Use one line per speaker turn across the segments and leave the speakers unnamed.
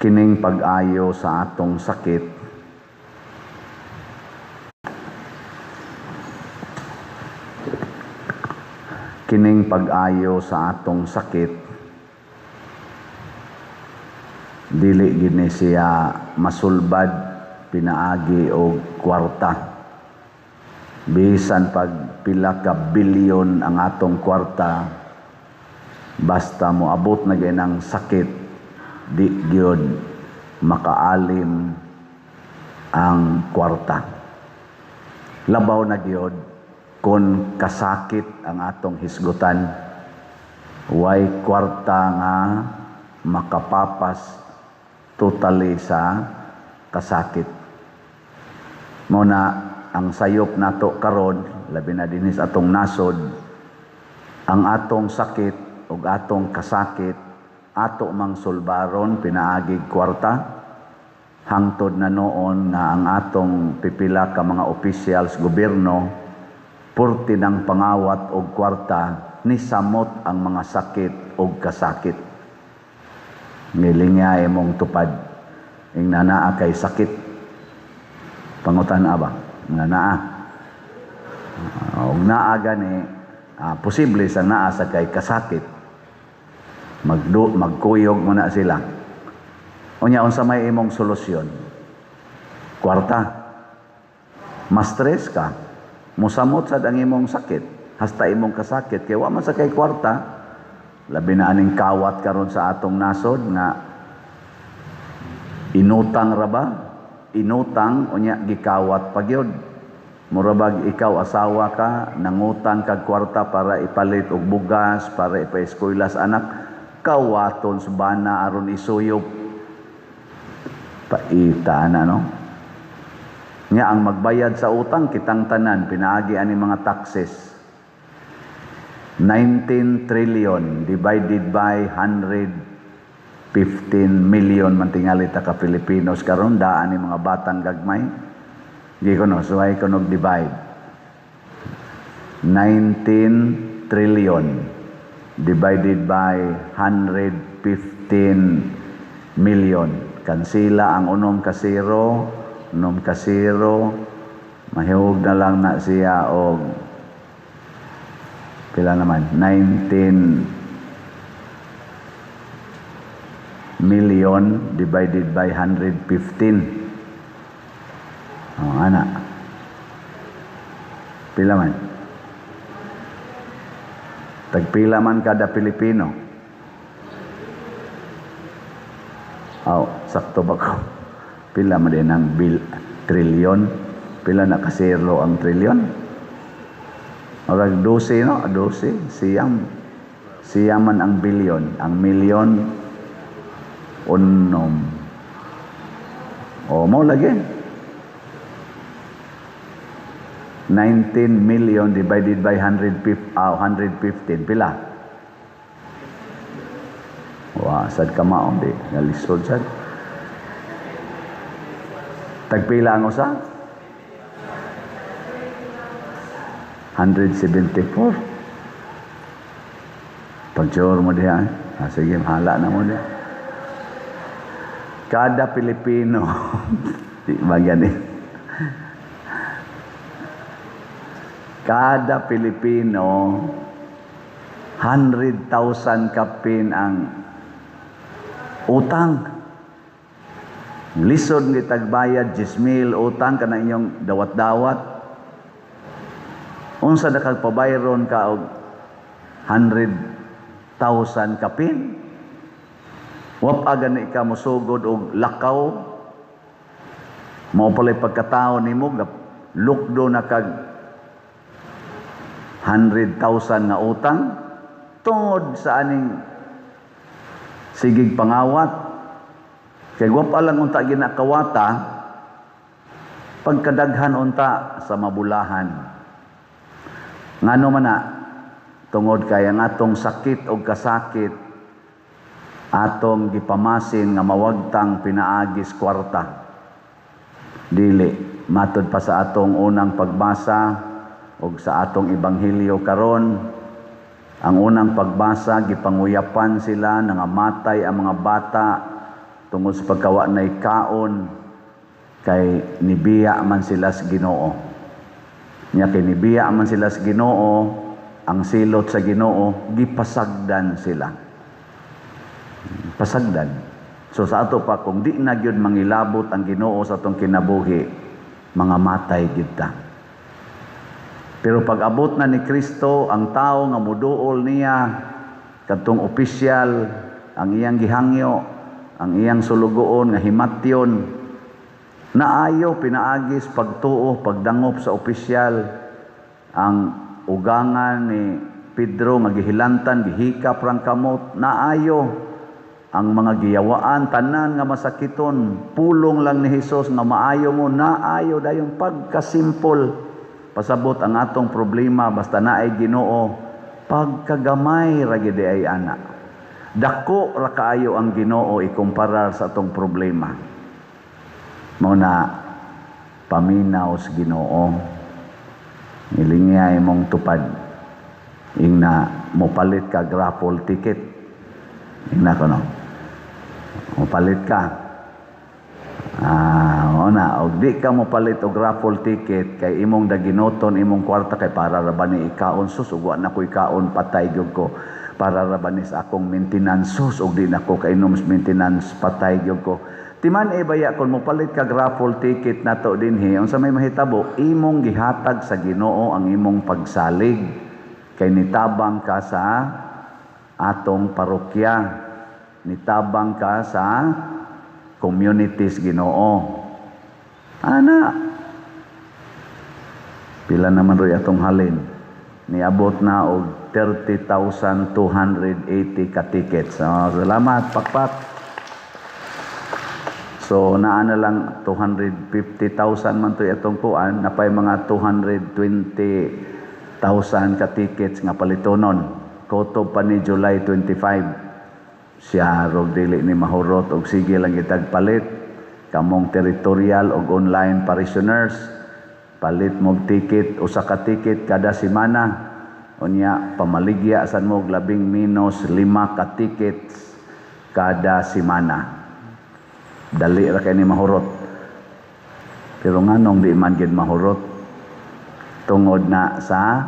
Kining pag-ayo sa atong sakit, kining pag-ayo sa atong sakit, dili gini siya masulbad pinaagi og kwarta. Bisan pag pila ka bilyon ang atong kwarta, basta moabot na gyud ang sakit, di gyud makaalim ang kwarta. Labaw na gyud kung kasakit ang atong hisgutan, way kwarta nga makapapas totally sa kasakit. Mao na ang sayop nato karon, labi na dinhi sa atong nasod, ang atong sakit ug atong kasakit ato mang sulbaron pinaagig kwarta. Hangtod na noon nga ang atong pipila ka mga officials gobyerno purti ng pangawat og kwarta, nisamot ang mga sakit og kasakit. Ngilingya imong tupad ing nanaa kay sakit. Pangutan ba? Nga naa. Og naa gani, posible sa naa sa kay kasakit. Magkuyog mo na sila. Unya, unsa may imong solusyon? Kwarta. Mas-stress ka. Musamot sad ang imong sakit. Hasta imong kasakit. Kaya wa man sa kay kwarta. Labi na aning kawat karon sa atong nasod nga inutang ra ba? Inutang, unya gikawat pa gyud. Mura bag ikaw asawa ka, nangutang kag kwarta para ipalit og bugas, para ipa-eskwela sa anak, kawaton sa bana aron isuyop. Paita na, no? Nya ang magbayad sa utang kitang tanan pinaagi ani mga taxes. 19 trillion divided by 115 million man tingali ta ka Filipinos karon, daan ni mga batang gagmay. Di ko no, suway ko nog divide. 19 trillion divided by 115 million. Kansila ang unom ka zero, unom ka zero, mahihug na lang na siya og pila naman, 19 million divided by 115. Oh, ana. Pila man? Tagpila man kada Pilipino. Aw, sakto ba ko? Pila man din ang trilyon? Pila na kasero ang trilyon? Murag 12, no? 12. Siyam. Siyam man ang bilyon. Ang milyon, unom. O, mo lagi. 19 million divided by 115. Pila? Wa, sad ka maong di. Nalisod sad. Tagpila ang usa? 174. Pag-sure mo diha. Sige, mahala na mo diha. Kada Pilipino, di ba gani? Kada Pilipino, 100,000 kapin ang utang. Lisod ni tagbayad, 10,000 utang ka na inyong dawat-dawat. Unsa na kag pabayron ka og 100,000 kapin? Wa pa gani ka mosugod og lakaw. Mao pala'y pagkatao nimo, lukdo na kag 100,000 nga utang tungod sa aning sigig pangawat. Kay wa pa lang unta ginakawata, pagkadaghan unta sa mabulahan. Ngano man na, tungod kay ang atong sakit og kasakit atong gipamasin nga mawagtang pinaagis kwarta. Dili matud pa sa atong unang pagbasa og sa atong ebanghelyo karon, ang unang pagbasa gipanguyapan sila, nangamatay ang mga bata tungod sa pagkawa na kaon, kay nibiya man sila sa Ginoo. Nya kay nibiya man sila sa Ginoo, ang silot sa Ginoo, gipasagdan sila. Pasagdan. So sa ato pa, kung di na gyud mangilabot ang Ginoo sa atong kinabuhi, mga matay gyud ta. Pero pag abot na ni Kristo, ang tao nga muduol niya, kadtong opisyal, ang iyang gihangyo, ang iyang sulugoon nga himatyon, naayo pinaagis pagtuo, pagdangop sa opisyal. Ang ugangan ni Pedro nga gihilantan, gihikap rang kamot, naayo. Ang mga giyawaan, tanan nga masakiton, pulong lang ni Hesus nga maayo mo, naayo dayon. Pagkasimpol. Pasabot ang atong problema, basta naay Ginoo, pagkagamay ra gid ay ana. Dako ra kaayo ang Ginoo ikumparar sa atong problema. Mao na paminaw sa Ginoo. Ilingya imong tupad. Ingna mopalit ka raffle ticket. Ingna kono. Mopalit ka. Ah, na, og di ka mopalit og raffle ticket kay imong daginoton imong kwarta kay para ra ba ni ikaon, sus, ug wa na ko ikaon, patay gyud ko. Para ra ba ni sa akong maintenance, sus, ug di na ko kainom sa maintenance, patay gyud ko. Timan e baya kung mopalit kag raffle ticket nato dinhi, unsa may mahitabo, imong gihatag sa Ginoo ang imong pagsalig kay nitabang ka sa atong parokya, nitabang ka sa communities Ginoo. Ana, pila naman ro'y atong halin? Niabot na og 30,280 ka tickets. Oh, salamat, pakpak. So naa na lang 250,000 man to atong kuan, napay mga 220,000 ka tickets nga palitonon. Kutob pa ni July 25. Siya rog dili ni mahurot og sige lang itag palit kamong territorial og online parishioners, palit mog ticket, usa ka ticket kada semana. Unya pamaligya san mo og labing minus 5 ka tickets kada semana, dali ra kay ni mahurot. Pero nganong di man gid mahurot? Tungod na sa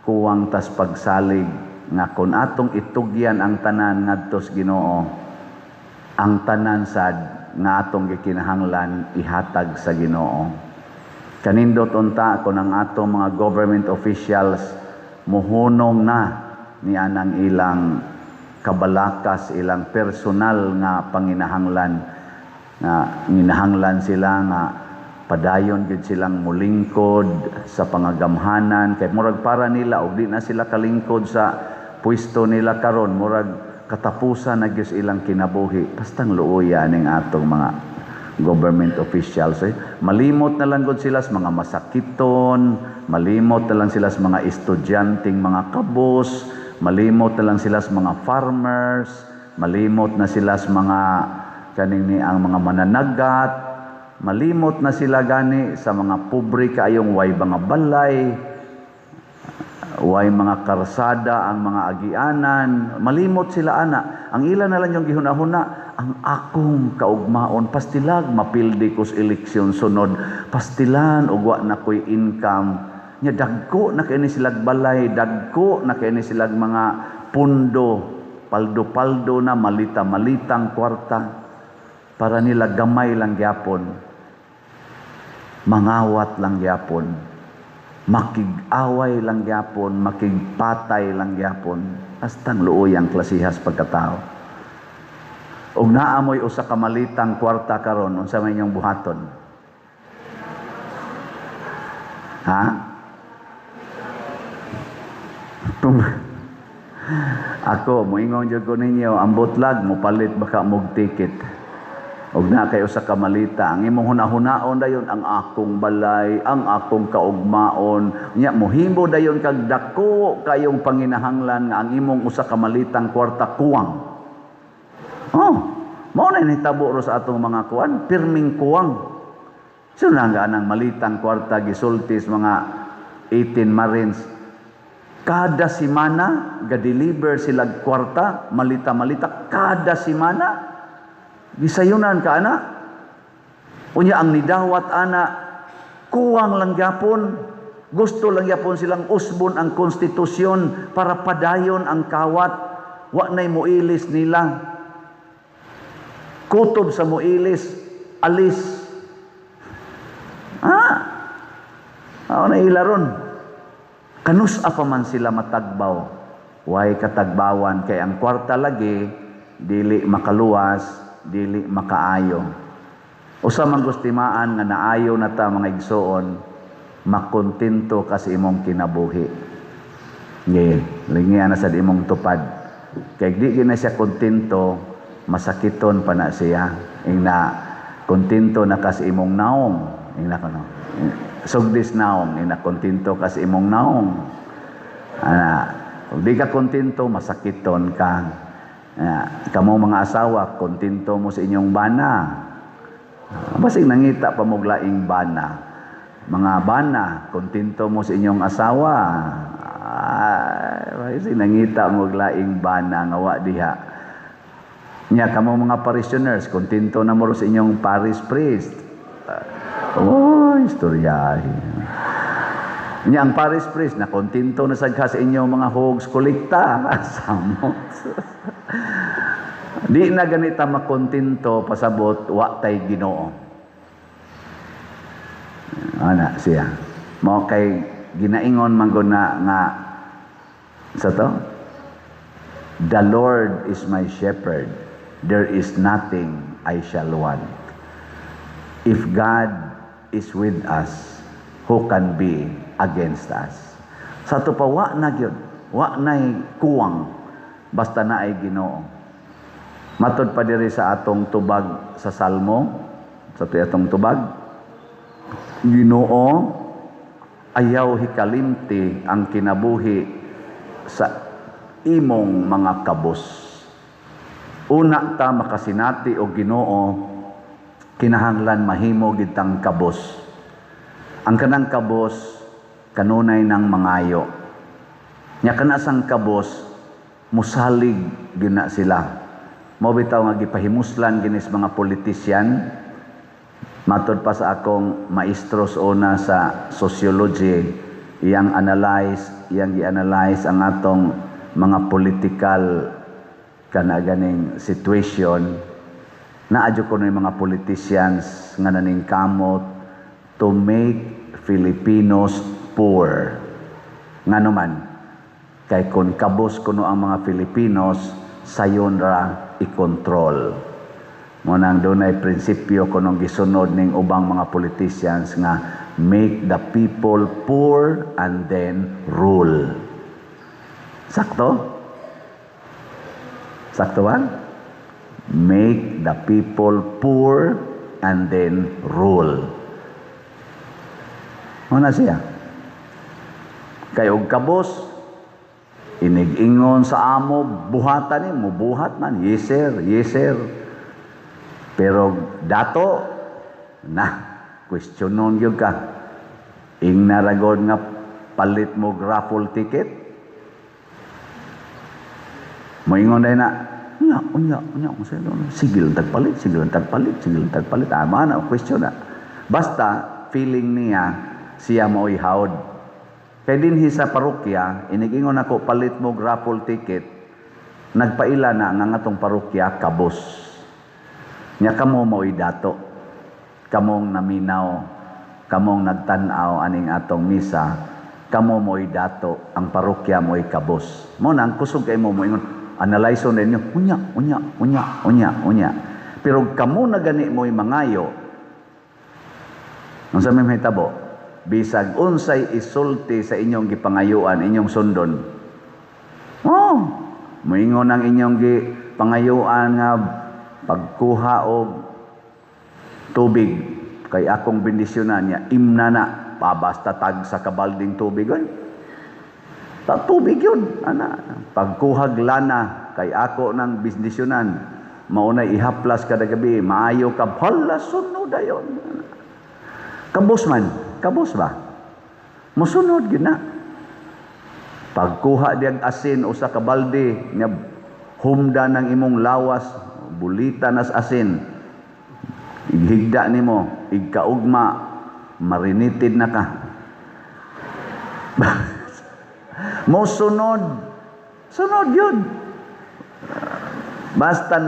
kuwang tas pagsalig nga kung atong itugyan ang tanan ngadto sa Ginoo, ang tanan sad nga atong gikinahanglan ihatag sa Ginoo. Kanindot unta kon ang atong mga government officials muhunong na ni anang ilang kabalakas, ilang personal nga panginahanglan, nga nginahanglan sila nga padayon gid silang mulingkod sa pangagamhanan kay murag para nila og di na sila kalingkod sa pwesto nila karon, murag katapusan na gyud ilang kinabuhi. Bastang luoya ning atong mga government officials eh. Malimot na lang gud sila sa mga masakiton, malimot na lang sila sa mga estudyanteng mga kabos, malimot na lang sila sa mga farmers, malimot na sila sa mga kaning ni ang mga mananagat, malimot na sila gani sa mga pobre kaayong way mga balay, way mga karsada ang mga agianan, malimot sila ana. Ang ila na lang yung gihuna-huna, ang akong kaugmaon, pastilag mapildi ko sa eleksyon sunod, pastilan og wa na ko'y income. Nya dagko na kay ni silag balay, dagko na kay ni silag mga pundo, paldo-paldo na, malita-malitang kwarta, para nila gamay lang gyapon, mangawat lang gyapon, makig-away lang gyapon, makigpatay lang gyapon. Astang luoyang klasihas pagkatao. Og naamoy usa ka malitang kwarta karon, unsa may inyong buhaton? Ha? Ako, moingon jud ko ninyo, ambot lag mopalit baka mog ticket. Og na kay usa ka malita, ang imong hunahunaon dayon ang akong balay, ang akong kaugmaon. Nya mohimo dayon kag dako kayong panginahanglan nga ang imong usa ka malitang kwarta kuwang. Oh, mao na nahitabo ro sa atong mga kuan, pirming kuwang. So na nga anang malitang kwarta gisultis mga 18 Marines. Kada semana ga-deliver sila kwarta, malita-malita kada semana. Gisayunan ka ana. Unya ang nidawat ana, kuwang lang gyapon. Gusto lang gyapon silang usbon ang konstitusyon para padayon ang kawat. Wa nay muilis nila. Kutob sa muilis, alis. Ah, ako na ila ron. Kanus-a pa man sila matagbaw? Way katagbawan kay ang kwarta lagi dili makaluwas, dili makaayo. Usa man gustimaan nga naayo na ta, mga igsoon, makontento ka sa imong kinabuhi. Nge, lingian na sa imong tupad. Kay di na siya kontento, masakiton pa na siya. Ingna, kontento na ka sa imong naong. Ingna kono. Sugdis naong, ingna kontento ka sa imong naong. Ana, kung di ka kontento, masakiton ka. Ana, kamo mga asawa, kontento mo sa inyong bana. Basig nangita pa mo laing bana. Mga bana, kontento mo sa inyong asawa. Ah, basig nangita mo laing bana nga wa diha. Nya kamo mga parishioners, kontento na mo sa inyong parish priest. Oh, istorya. Nya ang parish priest na kontento na sad ka sa inyong mga hogs kolekta. Samot. Di na ganita makontento pasabot wa tay Ginoo. Ana siya. Mao kay ginaingon man gud na nga sa to, "The Lord is my shepherd. There is nothing I shall want." If God is with us, who can be against us? Sa ato pa, wa na gyud. Wa na'y kuwang basta naay Ginoo. Matod pa diri sa atong tubag sa Salmo, sa atong tubag, "Ginoo, ayaw hikalimti ang kinabuhi sa imong mga kabos." Una ta makasinati og Ginoo, kinahanglan mahimo gyud tang kabos. Ang kanang kabos kanunay nang mangayo. Nya kana sang kabos musalig gyud na sila. Mao bitaw nga gipahimuslan ginis mga politician. Matod pa sa akong maestros una sa sociology, iyang gi-analyze ang atong mga political kana ganing situation, naa jud kuno yung mga politicians nga naningkamot to make Filipinos poor. Ngano man? Kay kung kabos kuno ang mga Filipinos, sayon ra i-control. Mao nang dunay prinsipyo kunong gisunod ning ubang mga politicians nga make the people poor and then rule. Sakto? Sakto ba? Make the people poor and then rule. Mao na siya. Kay og kabos, inig-ingon sa amo, buhatan ni, mubuhat man. "Yes sir, yes sir." Pero dato, na, questionon gyud ka. Ingna ra god nga palit mo raffle ticket. Moingon na, "Unya, unya, unya, unya, sige lang tagpalit, sige lang tagpalit, sige lang tagpalit." Ama na, question na. Basta, feeling niya, siya mao'y hawd. Kay dinhi sa parokya, inigingon ako palit mo raffle ticket, nagpaila na nga atong parokya kabos. Nya kamo mao'y dato. Kamong naminaw, kamong nagtan-aw aning atong misa, kamo mo'y dato, ang parokya mo'y kabos. Mao na ang kusog kay mo moingon, analyze ninyo, unya, unya, unya, unya, unya. Pero kamo na gani mo'y mangayo, unsa may mahitabo? Bisag unsay isulti sa inyong gipangayuan, inyong sundon. Oh, moingon ang inyong gipangayuan nga pagkuha og tubig kay akong bendisyonan niya, imna na pabasta tag sa kabalding tubig oy. Ta tubig yun ana. Pagkuhag lana kay ako ng bendisyonan, maunay ihaplas kada gabi, maayo ka, hala, sunod dayon. Kabos man, kabos ba? Musunod gyud na. Pagkuha diyag asin usa ka balde nya humda ng imong lawas, Bulita nas asin. Ighigda nimo, igkaugma, marinated na ka. Mo sunod. Sunod yun. Basta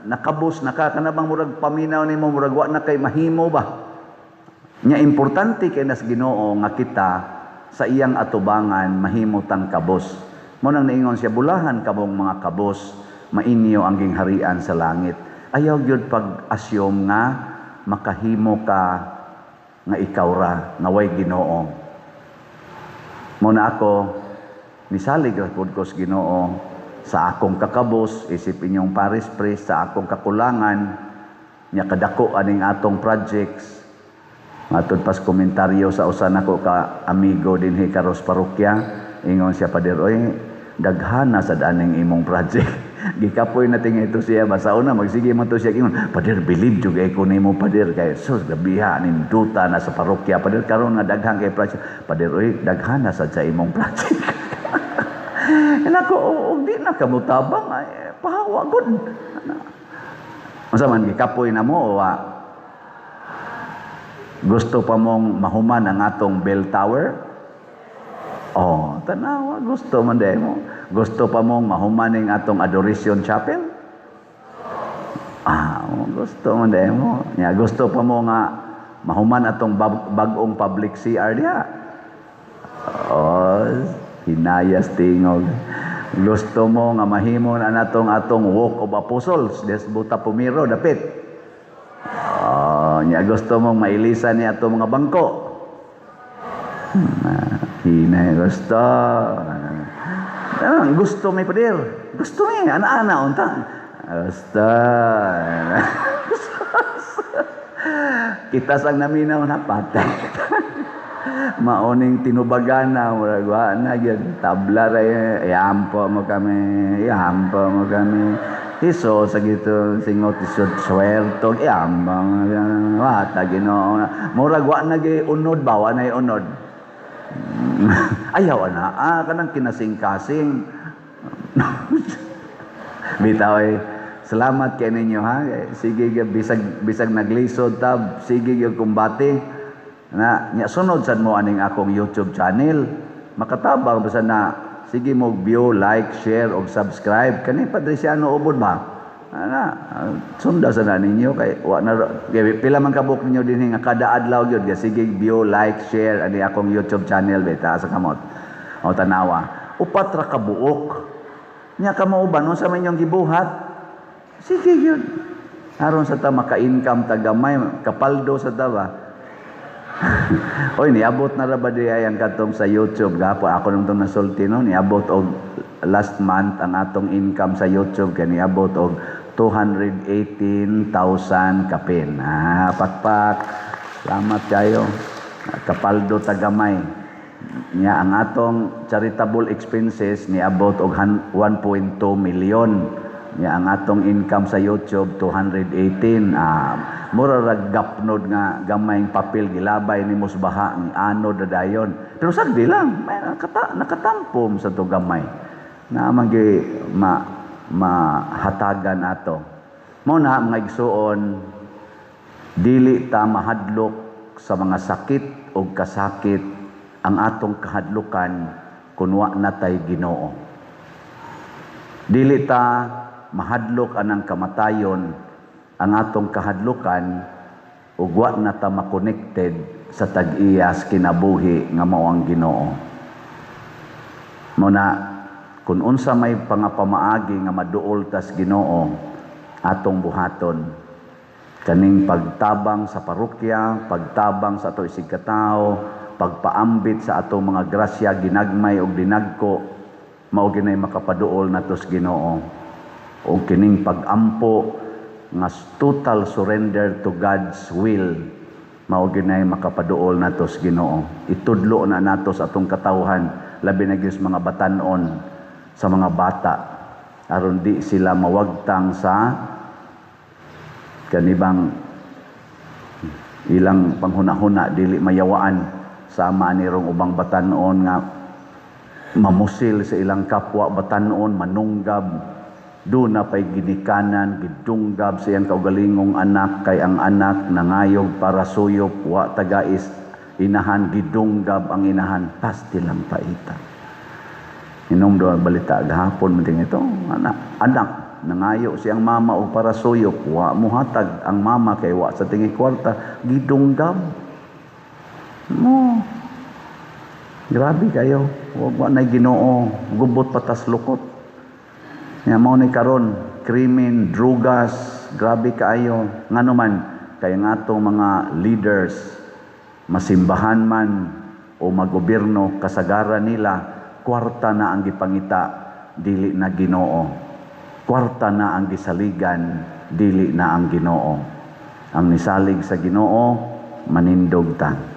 nakabos na ka, kana bang murag paminaw nimo, murag wa na kay mahimo ba. Nya importante kay nas Ginoo nga kita sa iyang atubangan mahimo tang kabos. Mo nang niingon siya, "Bulahan kamong mga kabos, mainyo ang gingharian sa langit." Ayaw gyud pag-assume nga makahimo ka nga ikaw ra nga way Ginoo. Mo na ako nisalig ra pud ko sa Ginoo sa akong kakabos isip inyong parish priest, sa akong kakulangan nya kadako aning atong projects. Matud pas komentaryo sa usa nako ka amigo dinhi karos parokya, ingon siya, "Pader, oy, daghana sad aning imong project." Gikapoy na tingi ito siya ba sa una magsige man to siya ingon, "Pader, believe jud kay ko nimo, pader, kay sus gabiha ninduta na sa parokya, pader, karon nga daghan kay project. Pader, oy, daghana sad sa imong project." Nako, og di na kamutabang ay pahawa gud. Unsa man, gikapoy na mo o wa? Gusto pa mong mahuman ang atong bell tower? Oh, tanawa, gusto man diay mo. Gusto pa mong mahuman ang atong Adoration Chapel? Ah, oh, gusto man diay mo. Ya, gusto pa mo nga mahuman atong bag-ong public CR diha? Oh, hinayas tingog. Gusto mo nga mahimo na natong atong Walk of Apostles des Buta Pumiro dapit? Oh, nya gusto mong mailisan ni atong mga bangko? Hinay gusto. Ah, gusto may pader. Gusto may ana-ana unta. Gusto. Kita sang naminaw na patay. Maoning tinubagana, murag wa na gyud, tabla ra, iampo mo kami, iampo mo kami. Iso sa gito singot isod swerto, iampo wa ta Ginoo. Murag wa na gyud unod ba, wa na unod. Ayaw ana, kanang kinasing-kasing. Bitaw ay salamat kay ninyo ha. Sige gyud, bisag bisag naglisod tab, sige gyud kumbate. Na nya sunod sad mo aning akong YouTube channel. Makatabang basta na sige mo view, like, share og subscribe. Kani Padriciano Ubod ba? Ana, sunda sa na ninyo kay wa na kay pila man kabuk ninyo dinhi nga kada adlaw gyud sige view, like, share ani akong YouTube channel beta sa kamot. O tanawa. Upat ra ka buok. Nya kamo uban, unsa man inyong gibuhat? Sige gyud. Aron sa ta maka-income ta gamay, kapaldo sa ta ba? Oy, niabot na ra ba di ay ang katong sa YouTube gahapon ako nung tong nasulti no, niabot og last month ang atong income sa YouTube kay niabot og 218,000 kapin. Ah, pakpak. Salamat kayo. Kapaldo tagamay. Nya ang atong charitable expenses niabot og 1.2 million. Nya ang atong income sa YouTube 218. Ah, mura ra gapnod nga gamayng papel gilabay nimo sa baha ni anod na dayon. Pero sagdi lang, may nakatampom sa to gamay. Na man gyud ma mahatagan ato. Mo na mga igsuon, dili ta mahadlok sa mga sakit o kasakit, ang atong kahadlukan kun wa na tay Ginoo. Dili ta mahadlok anang kamatayon, ang atong kahadlukan ug wa na ta makonekted sa tag-iyas kinabuhi nga mao ang Ginoo. Mo na kung unsa may pangapamaagi nga maduol tas Ginoo, atong buhaton kaning pagtabang sa parokya, pagtabang sa ato isig katawo, pagpaambit sa atong mga grasya ginagmay og dinagko, mao ginay makapaduol nato sa Ginoo. Og kining pagampo nga total surrender to God's will, mao ginay makapaduol nato sa Ginoo. Itudlo na nato sa atong katawhan, labi na gyud sa mga batan-on, sa mga bata, aron di sila mawagtang sa kanibang ilang panghuna-huna, dili mayawaan sama ani rong ubang batan-on nga mamusil sa ilang kapwa batan-on, manunggab. Duna pay ginikanan, gidunggab sa iyang kaugalingong anak kay ang anak nangayog parasuyop, wa tagais inahan, gidunggab ang inahan, pastilang paita. Hinumdum ang balita gahapon man ito, anak, anak nangayo siyang mama og parasuyop, wa muhatag ang mama kay wa sa tingi kwarta, gidunggab. Mo. Grabe kayo. Wa na Ginoo, gubot patas lukot. Nya mao ni karon, krimen, drugas, grabe kaayo. Ngano man kay ang atong mga leaders, masimbahan man o magobyerno, kasagaran nila kwarta na ang gipangita, dili na Ginoo. Kwarta na ang gisaligan, dili na ang Ginoo. Ang nisalig sa Ginoo, manindog ta.